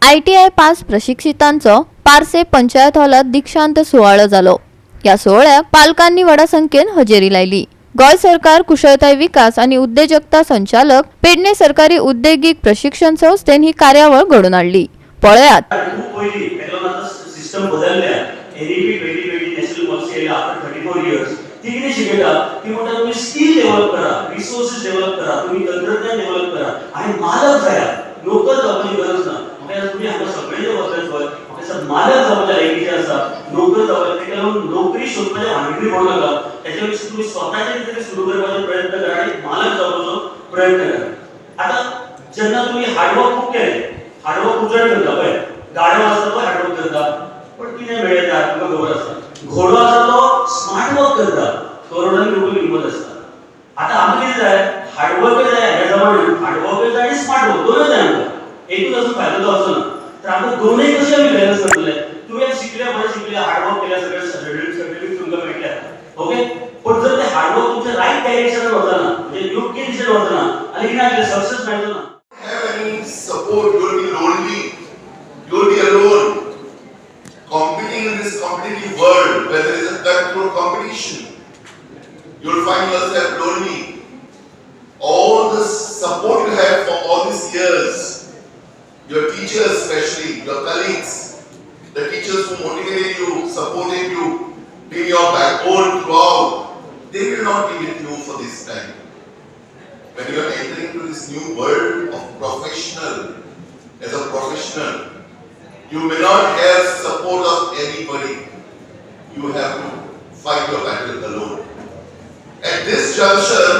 ITI pass प्रशिक्षितांचो पार्से panchayat हॉलात दीक्षांत सुवाळो जालो. ह्या सुवाळ्याक पालकांनी व्हडा संख्येन हजेरी लायली. गोंय सरकार कुशळताय विकास आनी उद्देजकता संचालक, पेडणे सरकारी उद्देगीक प्रशिक्षण संस्थेन ही कार्यावळ घडोवन हाडली. पळयात. खूप पयलीं ताका लागून आतां सिस्टम बदलल्या. एनईपी 2020 नॅशनल पॉलिसी आयल्या आफ्टर 34 इयर्स. ती कितें शिकयता? ती म्हणटा, तुमी स्कील डेव्हलप करा, रिसोर्सीस डेव्हलप करा, तुमी तंत्रज्ञान डेव्हलप करा आनी मालक जायात, नोकर जावपाची गरज ना. म्हाका दिसता तुमी हांगा सगळे जे बसल्यात पळय, म्हाका दिसता मालक जावपाच्या लायकीचे आसा, नोकर जावपाचे. ताका लागून नोकरी सोदपाच्या भानगडी पडूं नाका. त्याच्या पेक्षा तुम्ही स्वतःचे कितें तरी सुरू करपाचो प्रयत्न करा आनी मालक जावपाचो प्रयत्न करा. आतां जेन्ना तुमी हार्डवर्क खूब केलें, हार्डवर्क खूब जाण करता पळय. गाडो आसता तो हार्डवर्क करता, पण कितें मेळयता तुमकां खबर आसा. घोडो आसा तो स्मार्ट वर्क करता, करोडांनी रुपये किंमत आसता. आतां आमकां कितें जाय? हार्डवर्कय जाय. ह्या जमान्यात हार्डवर्कय जाय आनी स्मार्ट वर्क दोनूय जाय आमकां. एकूच आसून फायदो जावचो ना. तर आमकां दोनूय कशें आमी बॅलन्स करतले? तुवें शिकले, बरें शिकले, हार्डवर्क केलें, सगळें सर्टिफिकेट तुमकां मेळटले, ओके. पण जर ते हार्डवर्क तुमच्या रायट डायरेक्शनान वचना, म्हणजे योग्य दिशेन वचना आनी कितें जातलें? सक्सेस मेळचो ना. Have any support, you will be lonely, you will be alone, competing in this competitive world where there is a cutthroat competition. You will find yourself lonely. All the support you have for all these years, your teachers especially, your colleagues, the teachers who motivated you, supported you, been your backbone throughout, they will not be with you for this time. When you are entering into this new world of professional, as a professional, you may not have support of anybody. You have to fight your battle alone. At this juncture,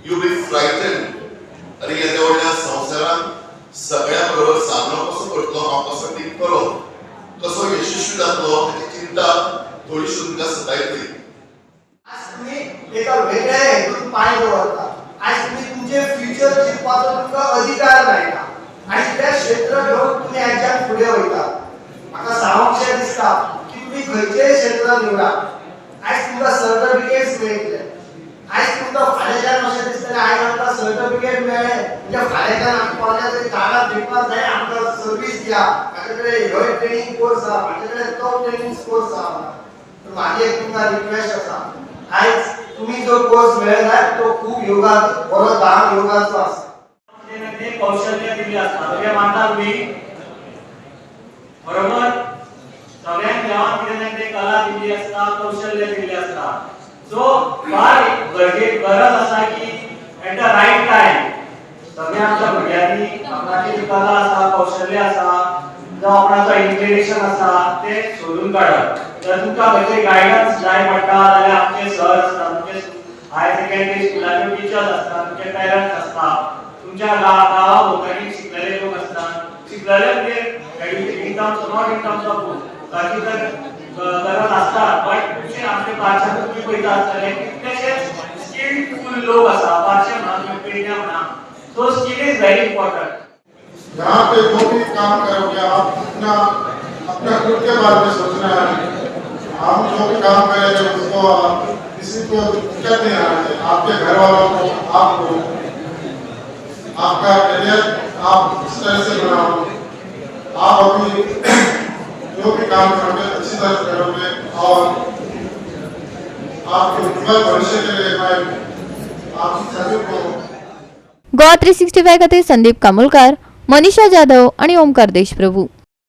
you'll be frightened. अरे, येद्या व्हडल्या संवसारांत सगळ्या बरोबर सामनो कसो करतलो हांव, कसो टिकतलो, कसो यशस्वी जातलो, हाची चिंता थोडीशी तुमकां सतायतली. आज तुम्ही एका वेगळ्या हेतून पांय दवरता. आज तुम्ही तुमचे फ्युचर जिखपाचो तुमकां अधिकार मेळटा आनी ते क्षेत्र घेवन तुमी ह्याच्यान फुडें वयता. म्हाका सांगूंकशें दिसता की तुमी खंयचेय क्षेत्र निवडा, आयज तुमकां सर्टिफिकेट्स मेळटले. आयज तुमकां फाल्यांच्यान अशें दिसतलें, आयज आमकां सर्टिफिकेट मेळ्ळें म्हणजे फाल्यांच्यान आमी कोणाच्या तरी दारात विकपाक जाय, आमकां सर्वीस दिया, म्हाजे कडेन ह्यो ट्रेनींग कोर्स आहा, म्हाजे कडेन तो ट्रेनींग कोर्स आहा. तर माझी एक तुमकां रिक्वेस्ट आसा, आयज तुम्ही जो कोर्स मेळयला तो खूब योगा बरो दाम योगाचो आसा. कितें ना कितें कौशल्य दिल्लें आसता. सगळे मानता तुमी? बरोबर. सगळ्यांक देवान कितें ना कितें कला दिल्ली आसता, कौशल्य दिल्लें आसता. सो फार गरजे गरज आसा की एट the right time सगळ्या आमच्या भुरग्यांनी आपणाची जी कला आसा, कौशल्य आसा, जावं आपणाचो इन्क्लिनेशन आसा, ते सोदून काडप. जर तुमकां खंय तरी गायडन्स जाय पडटा जाल्यार आमचे सर आसता, तुमचे हायर सेकंडरी स्कुलाच्यो टिचर्स आसता, तुमचे पेरंट्स आसता, तुमच्या गांवा भोंवतणी शिकलेले लोक असतात. शिकलेले म्हणजे in terms, not in terms of book, बाकी तर गरज आसता, बट खुबशे आमचे पार्शान तुमी पळयता आसतले, कितलेशेच स्किलफूल लोक आसा पार्शे म्हणा, तुमी पेडण्या म्हणा. So skill is very important. यहाँ पे जो भी काम करोगे आप, अपना अपना खुद के बारे में सोचना है. हम जो भी काम करेंगे, उसको किसी को दिक्कत नहीं आना चाहिए, आपके घर वालों को, आपको. आपका करियर आप इस तरह से बनाओ. आप अभी जो भी काम करोगे, अच्छी तरह से करोगे और आपके उज्जवल भविष्य के लिए मैं आप सभी को गोवा 365 खातीर संदीप कामुलकार, मनीषा जाधव आणि ओमकार देशप्रभू.